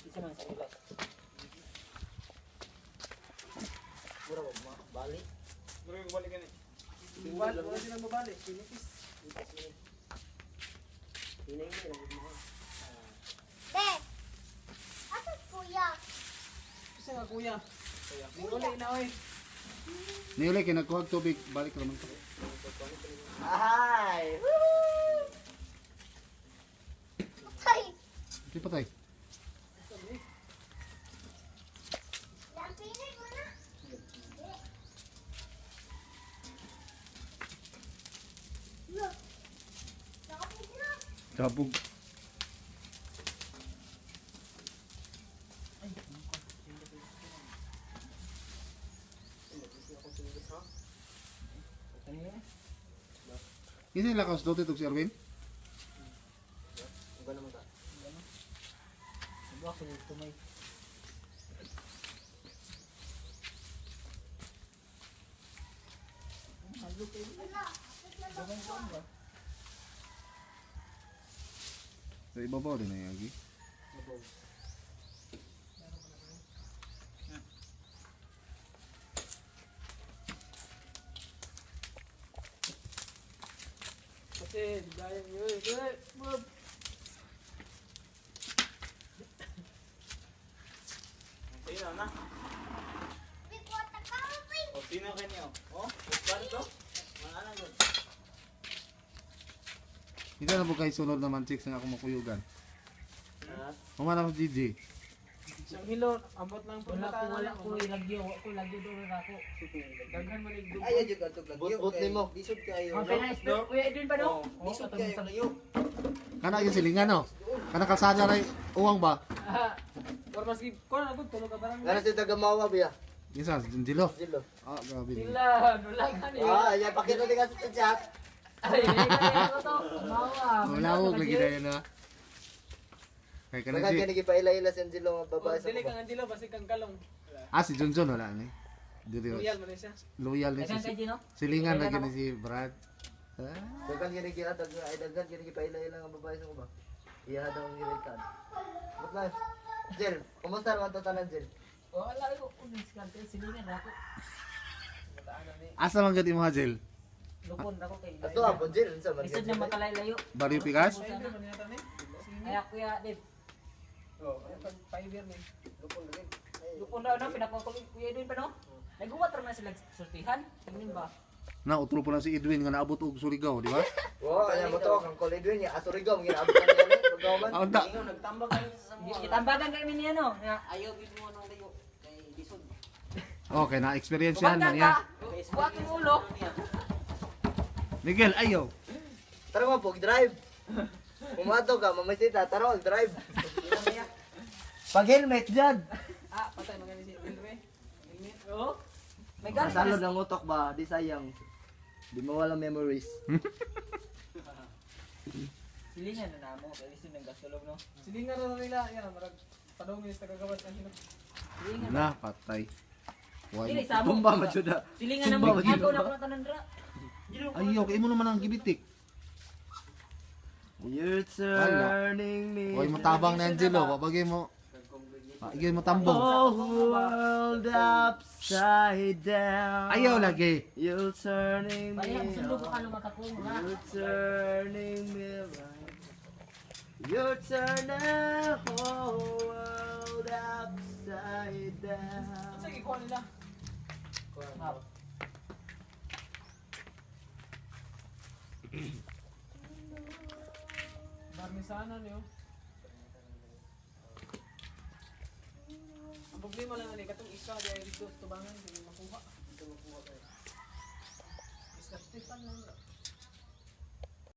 Isa man sa ilas. Mura ba bali? Mura yung balik gani. Wala wala silang babalik. Pinipis. Hinay na lang mo. Be. Asa kuya? Isa nga kuya. Mura na oy. Niuli kay nagkuhag tubig, balik raman to. Ay! Patay. Di patay. Lampinay mo na. Look. Nakapit na. Tabog. Kinsa ila kaos dote tug si Erwin? Uga naman ta. Diba ko tumay. Wala. Kapit na to. Sa ibabaw din ay agi. Kasi dahil yun. Eh, Bob. Sino na? Bigwata ka mo, Pi. O sino kanyo? Oh, paano to? Mga ano yun? Hindi na po kay sunod naman chicks nga ako makuyugan. Ha? Humana ko DJ. Isang hilo, ambot lang po. Wala ko wala ko lagyo, wala ko lagyo do ra ko. Daghan man igdug. Ay, jud adto lagyo. But nimo. Lisod kayo. Oh, pina Kuya Edwin pa no? Lisod kayo layo. Kana yung silingan no. Kana kalsada ray uwang ba? Or maski ko na gud tulo ka barangay. Ngano si taga Mawa biya? Kinsa Jilo. Jilo. Ah, grabe. Sila, wala ka ni. Ah, ay pakita din ka sa chat. Ay, ay, ko to. Mawa. Wala ko lagi na yun ah. Kay kana Daghan si kani gipaila-ila si Angelo nga babae sa Dili kuba. kang Angelo basi kang kalong. Ah, si Junjun wala ni. Dili. Loyal man siya. Loyal ni Daghan si kay Gino. Silingan lagi ni si Brad. Ah, Daghan kani gihatag ay daghan kani gipaila-ila nga babae sa kuba. Iya daw ang girekan. But life. Jel, kumusta naman to tanan Jel? Wala ko unis kante silingan ra ko. Asa man gud imo ha, Jel? Lupon ra ko kay. Ato ako Jel, unsa man? Lisod na makalaylayo. Barrio Pikas? Ay, man yata ni. Kaya Kuya Dave, Oh, ay pag fiber ni. lupon ra no pinakuha ko Kuya Edwin pa no. Naguwat ra man sila sultihan. Tingnan ba? Na utro po lang si Edwin nga naabot og Surigao, di ba? Wow, ay mo to kang Col Edwin ya asurigaw ginaabot ka niya ni pagkaman. Ah, unta. Ingon nagtambak kayo sa samoa. Gitambagan kay niya no. Nga, Ayaw gid mo nang layo kay lisod. Okay, na experience yan Kumanta man niya. ka. Buhat yung ulo. Miguel, ayo. Tara mo pog drive. Pumato ka, mamasita, tara mag drive. Pag helmet dyan. Ah, patay man si Elre. Helmet. Oo. May galit Salod ng utok ba, di sayang. Di mawala memories. Silingan na namo kay lisod ng gasolog no. Silingan ra nila, yan marag padong ni sa kagawas ang hilo. Silingan. Na, patay. Dili Why? sa mo. Tumba man jud. Silingan na mo. Tumba, Ako na ko na tanan ra. Ayo, kay imo naman ang gibitik. You're turning me. Oy, matabang na Angelo, wabagay mo. Ah, igay mo tambong. Whole world upside down. Ayaw lagi. You're turning me Bali ang sulog ko on. kalo makakung ra. You're turning me right. You're turning the whole world upside down. Unsa gikuha nila? Map. Barnisana niyo. Ang problema lang ani katong isa di ay dito sa tubangan dili makuha. Dito makuha kay. Mr. Stefan lang ra.